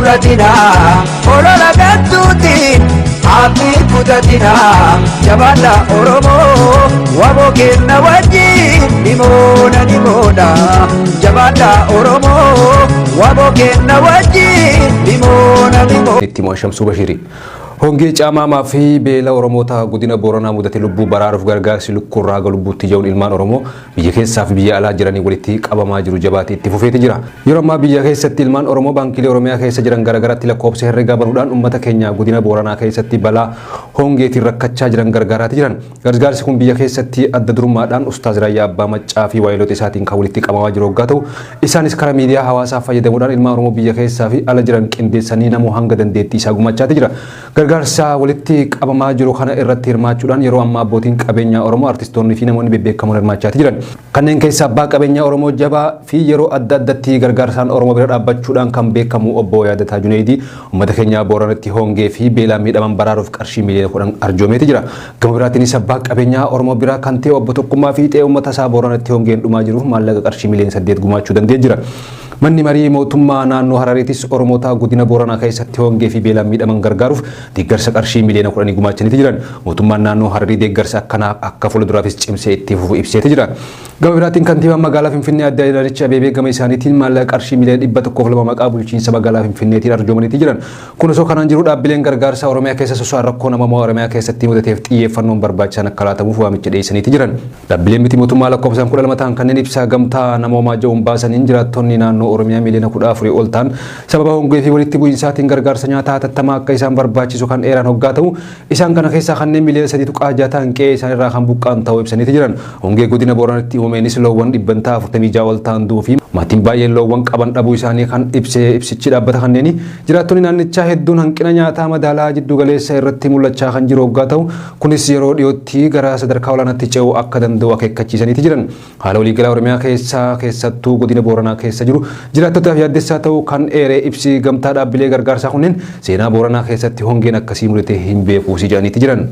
Kutatinaa olola gantuutiin abdii kutatinaa jabaadha Oromoo waboo kenna wajjin dhimoona dhimoona jabaadha Oromoo waboo kenna wajjin dhimoona dhimoona. Itti Mo'aa Shamsuu Bashirii. Hongee caamaamaa fi beela Oromoota godina Booranaa mudate lubbuu baraaruuf gargaarsi lukkuurraa haga lubbuutti ja'uun ilmaan Oromoo biyya keessaa fi biyya alaa jiranii walitti qabamaa jiru jabaatee itti fufeeti jira. Yeroo ammaa biyya keessatti ilmaan Oromoo baankiilee Oromiyaa keessa jiran garaagaratti lakkoofsa herregaa banuudhaan uummata keenya godina Booranaa keessatti balaa hongeetiin rakkachaa jiran gargaaraati jiran. Gargaarsi kun biyya keessatti adda durummaadhaan Ustaaz Raayyaa Abbaa Maccaa fi waayiloota isaatiin kan walitti qabamaa jiru hoggaa ta'u, isaanis karaa miidiyaa hawaasaa fayyadamuudhaan ilmaan Oromoo biyya keessaa fi ala jiran qindeessanii namuu hanga dandeettii isaa gumaachaati jira. Gargaarsa walitti qabamaa jiru kana irratti hirmaachuudhaan yeroo ammaa abbootiin qabeenyaa Oromoo, artistoonni fi namoonni bebbeekamoon hirmaachaati jiran. Kanneen keessaa abbaa qabeenyaa Oromoo jabaa fi yeroo adda addatti gargaarsaan Oromoo bira dhaabbachuudhaan kan beekamu obbo Yaadataa Juneeydii uummata keenya Booranatti hongee fi beelaan miidhaman baraaruuf qarshii miliyoona 10 arjoomeeti jira. Gama biraatiinis abbaa qabeenyaa Oromoo biraa kan ta'e obbo Tokkummaa Fiixee uummata isaa Booranatti hongeen dhumaa jiruuf maallaqa qarshii miliyoona 8 gumaachuu danda'ee jira. Manni marii mootummaa naannoo Harariitis Oromoota godina Booranaa keessatti hongee fi beelaan miidhaman gargaaruuf deeggarsa qarshii miliyoona 10 gumaachaniiti jiran. Mootummaan naannoo Hararii deeggarsa akkanaa akka fuulduraafis cimsee itti fufu ibseeti jira. Gama biraatiin kantiibaan magaalaa Finfinnee Aadde Adaanech Abeebee gama isaaniitiin maallaqa qarshii miliyoona 102 maqaa bulchiinsa magaalaa Finfinneetiin arjoomaniiti jiran. Kun osoo kanaan jiru dhaabbileen gargaarsaa Oromiyaa keessa soso'an rakkoo namoomaa Oromiyaa keessatti mudateef xiyyeeffannoon barbaachisaan akka laatamuuf waamicha dhiyeessaniiti jiran. Dhaabbileen miti mootummaa lakkoofsaan 12 ta'an kanneen ibsa gamtaa namoomaa ja'uun baasaniin jiraattonni naannoo Oromiyaa miliyoona 14 ol ta'an sababa hongee fi walitti bu'iinsaatiin gargaarsa nyaataa hatattamaa akka isaan barbaachisu kan eeran hoggaa ta'u, isaan kana keessaa kanneen miliyoona 3.6 ta'an qe'ee isaaniirraa kan buqqa'an ta'uu ibsaniiti jiran. Hongee godina Booranatti uumameenis loowwan dhibbantaa 46 ol ta'an du'uu fi maatiin baay'een loowwan qaban dhabuu isaanii kan ibse ibsichi dhaabbata kanneenii, jiraattonni naannichaa hedduun hanqina nyaataa madaalaa jiddugaleessa irratti mul'achaa kan jiru hoggaa ta'u, kunis yeroo dhiyootti gara sadarkaa olaanaatti ce'uu akka danda'u akeekkachiisaniiti jiran. Haala waliigalaa Oromiyaa keessa keessattuu godina Booranaa keessa jiru jiraattotaaf yaaddessaa ta'uu kan eere ibsi gamtaa dhaabbilee gargaarsaa kunneen seenaa Booranaa keessatti hongeen akkasii mudatee hin beekuusi jedhaniiti jiran.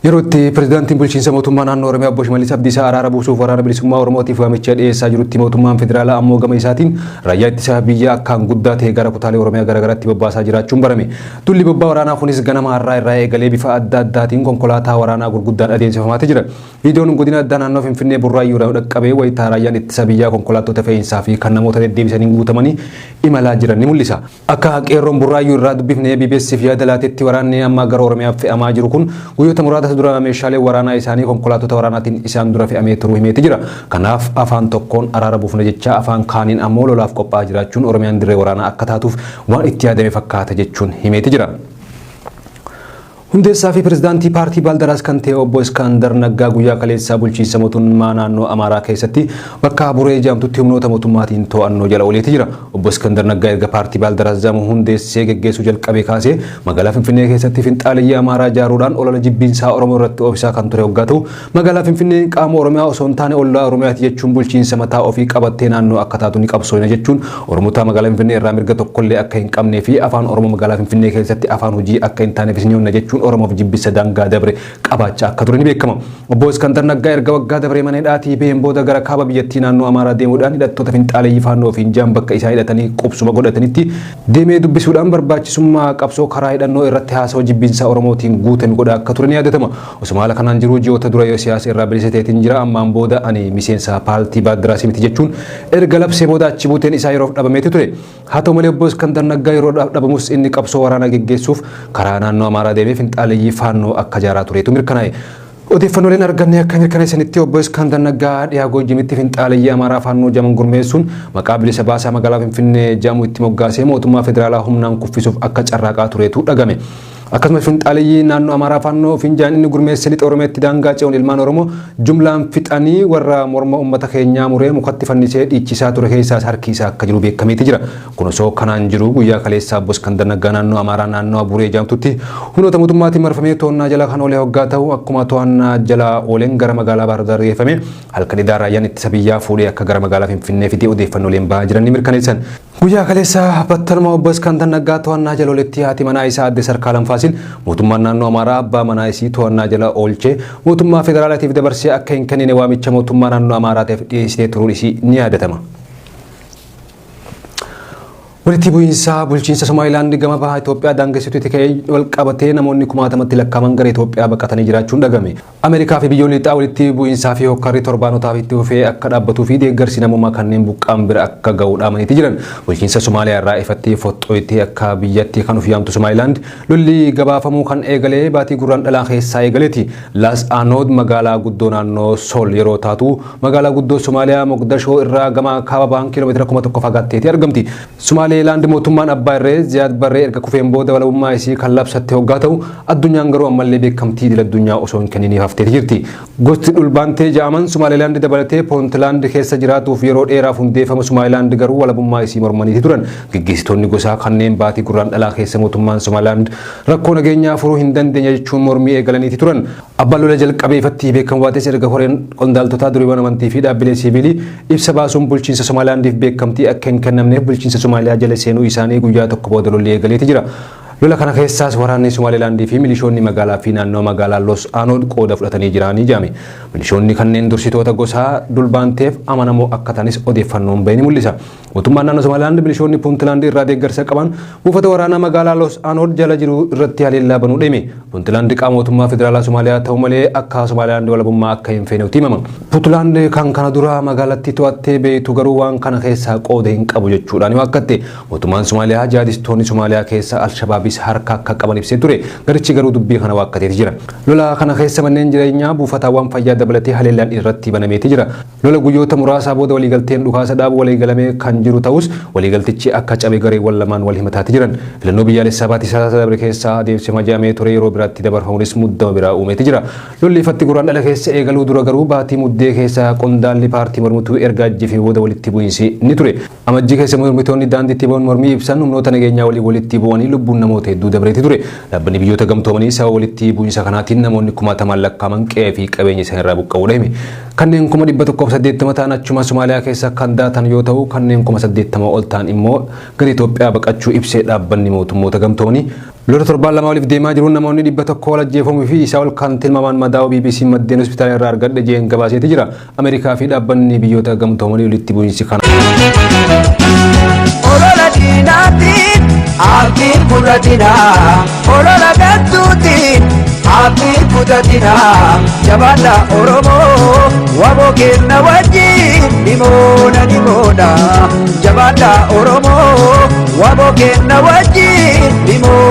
Yeroo itti pirezidaantiin bulchiinsa mootummaa naannoo Oromiyaa obbo Shimallis Abdiisaa araara buusuuf waraana bilisummaa Oromootiif waamicha dhiyeessaa jirutti mootummaan federaalaa ammoo gama isaatiin raayyaa ittisa biyyaa akkaan guddaa ta'e gara kutaalee Oromiyaa garaagaraatti bobbaasaa jiraachuun barame. Duulli bobbaa waraanaa kunis ganama har'aa irraa eegalee bifa adda addaatiin konkolaataa waraanaa gurguddaan adeemsifamaati jira. Viidiyoon godina addaa naannoo Finfinnee Burraayyuudhaan dhaqqabee wayitaa raayyaan ittisa biyyaa konkolaattota fe'iinsaa fi kan namoota deddeebisaniin guutamanii imalaa jiran ni mul'isa. Akka qeerroon Burraayyuu irraa dubbifne BBS'f yaada laatetti waraanni amma gara Oromiyaaf fe'amaa jiru kun guyyoota muraasa dura meeshaalee waraanaa isaanii konkolaattota waraanaatiin isaan dura fe'amee turuu himeeti jira. Kanaaf afaan tokkoon araara buufna jechaa afaan kaaniin ammoo lolaaf qophaa'aa jiraachuun Oromiyaan dirree waraanaa akka taatuuf waan itti yaadame fakkaata jechuun himeeti jira. Hundeessaa fi pirezidaantii paartii Baaldaraas kan ta'e obbo Iskaandar Naggaa guyyaa kaleessaa bulchiinsa mootummaa naannoo Amaaraa keessatti bakka Buree jedhamtutti humnoota mootummaatiin to'annoo jala ooleeti jira. Obbo Iskandar Naggaa erga paartii Baaldaraas jedhamu hundeessee geggeessuu jalqabee kaasee magaalaa Finfinnee keessatti finxaaleyyii Amaaraa ijaaruudhaan olola jibbiinsaa Oromoo irratti oofsaa kan ture hoggaa ta'u, Magaalaa Finfinneen qaama Oromiyaa osoo hin taane ollaa Oromiyaati jechuun bulchiinsa mataa ofii qabattee naannoo akka taatu ni qabsooyna jechuun Oromoota magaalaa Finfinnee irraa mirga tokkollee akka hin qabnee fi afaan Oromoo magaalaa Finfinnee keessatti afaan hojii akka hin taaneefis ni honna jechuun Oromoof jibbissa daangaa dabre qabaachaa akka ture ni beekama. Obbo Iskandar Naggaa erga waggaa dabree mana hidhaatii baheen booda gara kaaba biyyattii naannoo Amaaraa deemuudhaan hidhattoota finxaaleyyii Faannoo ofiin ja'an bakka isaan hidhatanii qubsuma godhatanitti deemee dubbisuudhaan barbaachisummaa qabsoo karaa hidhannoo irratti haasawa jibbinsaa Oromootiin guutame godhaa akka ture ni yaadatama. Osuma haala kanaan jiruu ji'oota dura yoo siyaasa irraa bilisa ta'eetiin jira ammaan booda ani miseensa paartii Baaldiraasii miti jechuun erga labsee booda achi buuteen isaa yeroof dhabameeti ture. Haa ta'u malee obbo Iskandar Naggaa yeroodhaaf dhabamus inni qabsoo waraanaa geggeessuuf karaa naannoo Amaaraa deemee finxaaleyyii Faannoo akka ijaaraa tureetu mirkanaa'e. Odeeffannooleen arganne akka mirkaneessanitti obbo Iskandar Naggaa dhiha Goojjamitti finxaaleyyii Amaaraa Faannoo jedhaman gurmeessuun maqaa bilisa baasaa magaalaa Finfinnee jedhamu itti moggaasee mootummaa federaalaa humnaan kuffisuuf akka carraaqaa tureetu dhagame. Akkasumas finxaaleyyii naannoo Amaaraa Faannoo ofiin jedhan inni gurmeesse lixa Oromiyaatti daangaa ce'uun ilmaan Oromoo jumlaan fixanii warra morma uummata keenyaa muree mukatti fannisee dhiichisaa ture keessaas harki isaa akka jiru beekameeti jira. Kun osoo kanaan jiru guyyaa kaleessaa Obbo Iskandar Naggaa naannoo Amaaraa naannoo Abuuree jedhamtutti humnoota mootummaatiin marfamee to'annaa jala kan oole hoggaa ta'u akkuma to'annaa jala ooleen gara magaalaa Baahir Daar geeffame halkan idaa raayyaan ittisa biyyaa fuudhee akka gara magaalaa Finfinnee fidee odeeffannooleen bahaa jiran ni mirkaneessan. Guyyaa kaleessa battaluma obbo Iskandar Naggaa to'annaa jala ooletti haati manaa isaa aadde Sarkaalam Faasil mootummaan naannoo Amaaraa abbaa manaa isii to'annaa jala oolchee mootummaa federaalaatiif dabarsee akka hin kennine waamicha mootummaa naannoo Amaaraatiif dhiyeessitee turuun isii ni yaadatama. Walitti bu'iinsa bulchiinsa Somaalilaand gama baha Itoophiyaa daangessituutti ka'ee wal qabatee namoonni kumaatamatti lakkaa'aman gara Itoophiyaa baqatanii jiraachuun dhagame. Ameerikaa fi biyyoonni lixaa walitti bu'iinsaa fi hokkarri torbaanotaaf itti fufee akka dhaabbatuu fi deeggarsi namummaa kanneen buqqaan bira akka ga'u dhaamaniiti jiran. Bulchiinsa Somaaliyaa irraa ifatti foxxooytee akka biyyatti kan of yaamtu Somaalilaand lolli gabaafamuu kan eegalee baatii Gurraandhalaa keessaa eegaleeti. Laas Anood magaalaa guddoo naannoo Sool yeroo taatu, magaalaa guddoo Somaaliyaa Moqdashoo irraa gama kaaba bahan kiiloomeetira 1000 fagaatteeti argamti. Somaalilaand mootummaan abbaa irree Ziyaad Barree erga kufeen booda walabummaa isii kan labsatte hoggaa ta'u, addunyaan garuu ammallee beekamtii idil addunyaa osoo hin kenniniif hafteeti jirti. Gosti Dhulbaantee ja'aman Somaalilaand dabalatee Poontilaand keessa jiraatuuf yeroo dheeraaf hundeeffama Somaalilaand garuu walabummaa isii mormaniiti turan. Gaggeessitoonni gosaa kanneen baatii Gurraandhalaa keessa mootummaan Somaalilaand rakkoo nageenyaa furuu hin dandeenye jechuun mormii eegalaniiti turan. Abbaan lola jalqabee ifatti beekamu baates, erga koreen qondaaltotaa, duriiwwan amantii fi dhaabbilee siiviilii ibsa baasuun bulchiinsa Somaalilaandiif beekamtii akka hin kennamneef bulchiinsa Somaaliyaa jala seenuu isaanii guyyaa tokko booda lolli eegaleeti jira. Lola kana keessaas waraanni Somaalilaandii fi milishoonni magaalaa fi naannoo magaalaa Los Anood qooda fudhatanii jiranii jaame. Milishoonni kanneen dursitoota gosaa Dulbaanteef amanamoo akka ta'anis odeeffannoon bahe ni mul'isa. Mootummaan naannoo Somaalilaand milishoonni Puuntlaand irraa deeggarsa qaban buufata waraanaa magaalaa Los Anood jala jiru irratti haleellaa banuu dhime. Puuntlaand qaama mootummaa federaalaa Somaaliyaa ta'u malee akka Somaalilaand walabummaa akka hin feeneutti himama. Puuntlaand kan kana dura magaalatti to'attee beektu garuu waan kana keessaa qooda hin qabu jechuudhaan waakkatte. Mootummaan Somaaliyaa jihaadistoonni Somaaliyaa keessa Alshabaabis harka akka qaban ibsee ture. Garichi garuu dubbii kana waakkateeti jira. Lola kana keessa manneen jireenyaa, buufataawwan fayyaa dabalatee haleellaan irratti banameeti jira. Lola guyyoota muraasaa booda waliigalteen dhukaasa dhaabu waliigalamee kan jiru ta'us, waliigaltichi akka cabe gareewwan lamaan wal himataati jiran. Filannoo biyyaalessaa baatii Sadaasa dabre keessaa adeemsifama jedhamee ture yeroo biraatti dabarfamuunis muddama biraa uumeeti jira. Lolli ifatti Gurraandhala keessa eegaluu dura garuu baatii Muddee keessa qondaalli paartii mormituu erga ajjeefamee booda walitti bu'iinsi ni ture. Amajjii keessa mormitoonni daandiitti ba'uun mormii ibsan humnoota nageenyaa waliin walitti bu'anii lubbuun namoota hedduu dabreeti ture. Dhaabbanni Biyyoota Gamtoomanii sababa walitti bu'iinsa kanaatiin namoonni kumaatamaan lakkaa'aman qe'ee fi qabeenya isaaniirraa buqqa'uudha hime. Kanneen 180,000 ta'an achuma Somaaliyaa keessa kan daatan yoo ta'u, kanneen 80,000 ol ta'an immoo gara Itoophiyaa baqachuu ibsee dhaabbanni mootummoota gamtoomanii. Lola torbaan lama oliif deemaa jiruun namoonni 100 ol ajjeefamuu fi isaa ol kan tilmaaman madaa'uu BBC maddeen hospitaala irraa argadhe jeen gabaaseeti jira. Ameerikaa fi dhaabbanni Biyyoota Gamtoomanii walitti bu'iinsi kana. Olola diinaatiin abdiin kutatinaa, olola gantuutiin abdiin kutatinaa. Jabaadha Oromoo, waboo kenna wajjin ni moona, ni moona. Jabaadha Oromoo, waboo kenna wajjin ni moona.